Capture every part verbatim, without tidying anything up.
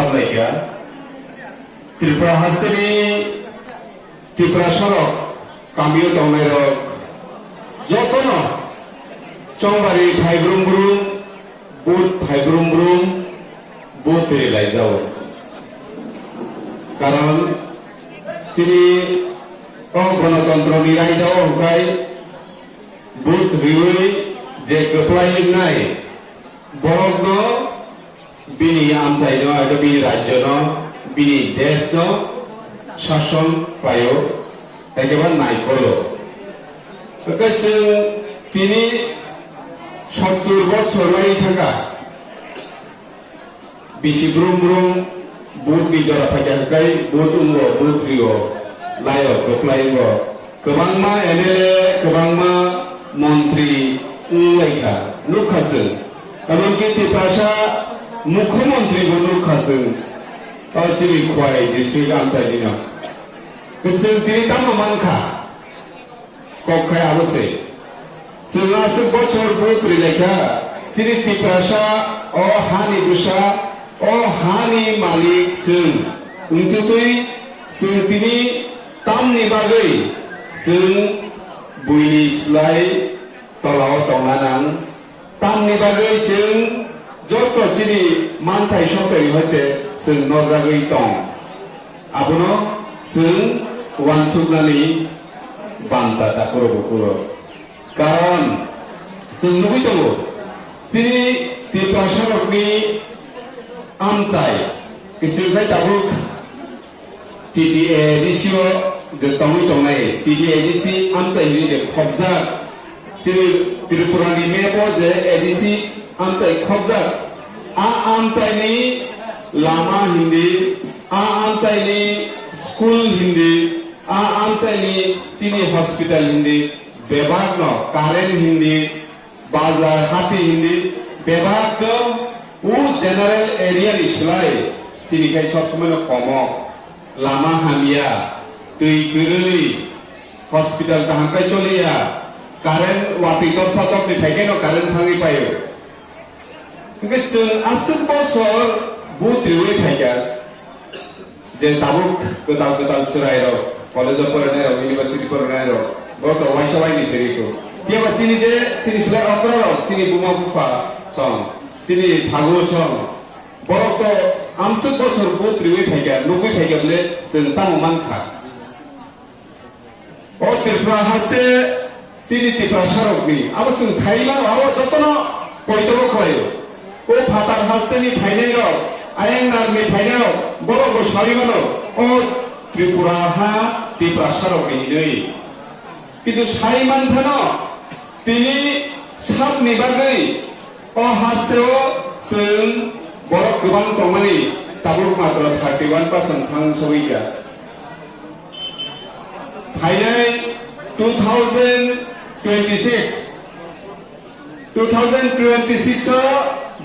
Hamlaikha. Tripura hasteni Tiprasarok kamio tongnairok jotono chongbari phaibrum brum, vote phaibrum brum, vote ri laijao. Karon chini o gonotontro ni raida o hwnkhe vote riwi je kwplai wngnai borokno bini amchaino, abo bini rajyono, bini deshno sason khlaio, tei khe ba naikolio. Hwnkhe chwng tini sottur bochor lai thangkha, bisi brum brum vote ni jora phaikha, hwnkhe vote wngo, vote rio, laio, kwplai wngo. Kwbangma M L A, kwbangma montri wnglaikha, nukha chwng. Emonki Tiprasa mukhyamantri bo nukha chwng. O chini Khowai district amchaini no. Chwng tini tamo mankha? Kok khai abo se. Chwng aswk bochor vote rilaikha, chini Tiprasa o hani bwsa, o hani malik chwng. Wngtutwi chwng tini tamni bagwi chwng buini slai tolao tongna nang. Tamni bagwi chwng joto chini manthai soktoi hoite chwng norjagwi tong. Abono chwng uansuknani banta takhoro bukhuro. Karon chwng nugwi tongo, chini Tiprasarokni amchai kiching khai tabuk T T A D C o je tongwi tongnai, T T A D C amchai hinwi je khopjak, chini Tripura ni map o je A D C amchai khopjak, a amchai ni lama hindi, a amchai ni school hindi, a amchai ni chini hospital hindi, bebak no current hindi, bazar hati hindi, bebak no o general area ni slai chini khai sob somoi no komo. Lama hamya, twi kwrwi, hospital kaham khai choliya, current watwi topsa topni phaikhe no current thangwi paio. Hwnkhe chwng aswk bosor vote riwi phaikha, je tabuk kwtal kwtal chwrairok, college o porinairok, university porinairok, borok to waisa waini siriko. Phiya ba chini je, chini slai okrarok, chini buma bupha song, chini phagu song, borok to amswk bosor vote riwi phaikha, nugwi phaikha bole chwng tamo mankha. O Tripura haste chini Tiprasarokni, abo chwng sai mano, abo jotono poitobo khlaio. O phatar hasteni phainairok, ayang narni phainairok, borokbo sai mano, o Tripura ha Tiprasarokni hinwi. Kintu sai manphano, tini sakni bagwi o hasteo chwng borok kwbang tongmani, tabuk matro thirty one percent thang sogwi kha. Phainai two thousand twenty-six, two thousand twenty-six o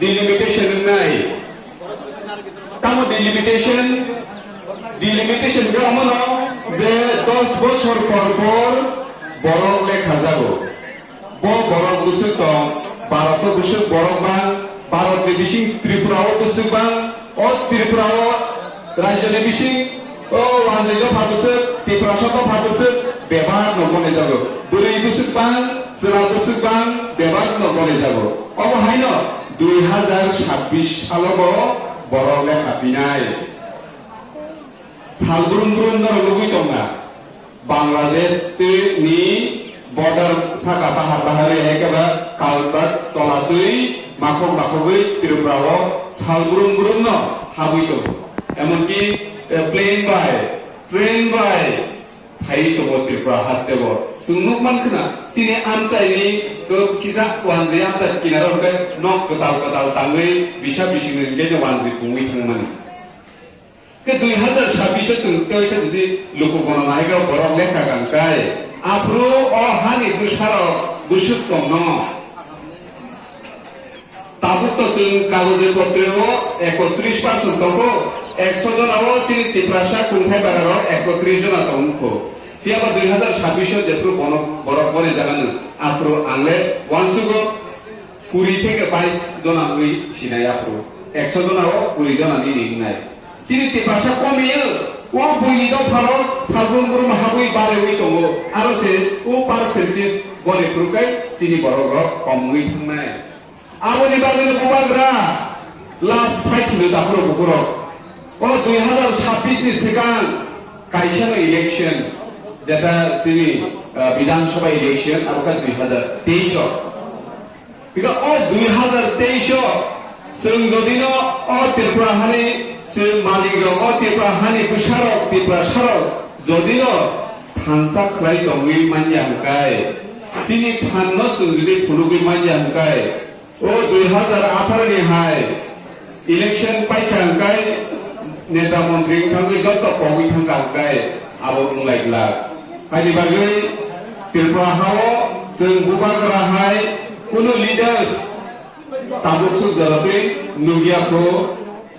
delimitation wngnai. Tamo delimitation, delimitation khe omono je dos bochor por por borok lekha jago. Bo borok bwswk tong, Bharat o bwswk borok bang, Bharat ni bising Tripura o bwswk bang, o Tripura o rajyo ni bising o wanjwi dopha bwswk, Tiprasa dopha bwswk, bebak no gone jago. Bwrwi bwswk bang, chwla bwswk bang, bebak no gone jago. Obo haino dui hazar sabbish salo bo borok lekha pinai. Sal brum brum no nugwi tongna. Bangladesh tei ni border saka bahar bahari hai khe ba culvert tola twi makhok makhogwi Tripura o sal brum brum no habwi tongo. Emonki, eh, plane bai, train bai phai tongo Tripura haste o. Chwng nuk man khna chini amchai ni to kisa wanjwi amchai kinaro hwnkhe nok kwtal kwtal tangwi bisa bisingni hwnkhe no wanjwi pungwi thangmani. Khe dui hazar sabbish o chwng teisa jodi luku gono naikha borok lekha kang kai. Aphuru o hani bwsarok bwswk tongno. Tabuk to chwng kagoje potre o ekotris percent tongo, ekso jona o chini Tiprasa kungthai bara rok ekotris jona tongkho. Phiya ba dui hazar sabbish o jephuru bono borok boni jaga nw, aphuru ang le uansugo kuri theke bais jona wngwi sinai aphuru. Ekso jona o kuri jona nini wngnai. Chini Tiprasa komiyo, o buini dopharo sabrum brum habwi balewi tongo. Aro se o percentage gole phuru kai chini borok rok kom wngwi thangnai. Aboni bagwino bubagra last fight hino dakhoro bukurok. O dui hazar sabbish ni swkang kaisa no election, jeta chini, ah, Bidhan Sabha election, abo kha dui hazar teis o. Bika o dui hazar teis o chwng jodi no o Tripura hani chwng malik rok, o Tripura hani bwsa rok, Tiprasa rok jodi no thansa khlai tongwi manya hwnkhe, chini phan no chwng jodi phunugwi manya hwnkhe, o dui hazar atharo ni hai election paikha hwnkhe neta montri wngthangwi joto pogwi thangkha hwnkhe abo wnglai glak. Haini bagwi Tripura hao chwng bubagra hai kunu leaders tabuk suk jora twi nukya kho.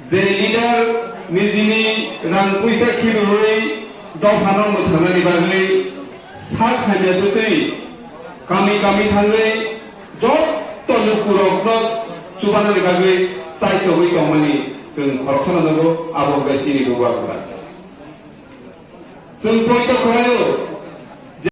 Je leader nijini rang puisa khibiwi dophano mwthangnani bagwi sak hamya twtwi kami kami thangwi jotto lukurokno chubanani bagwi chaitogwi tongmani chwng khoroksano nugo, abo hwnkhe chini bubagra. Chwng poito khwlaio,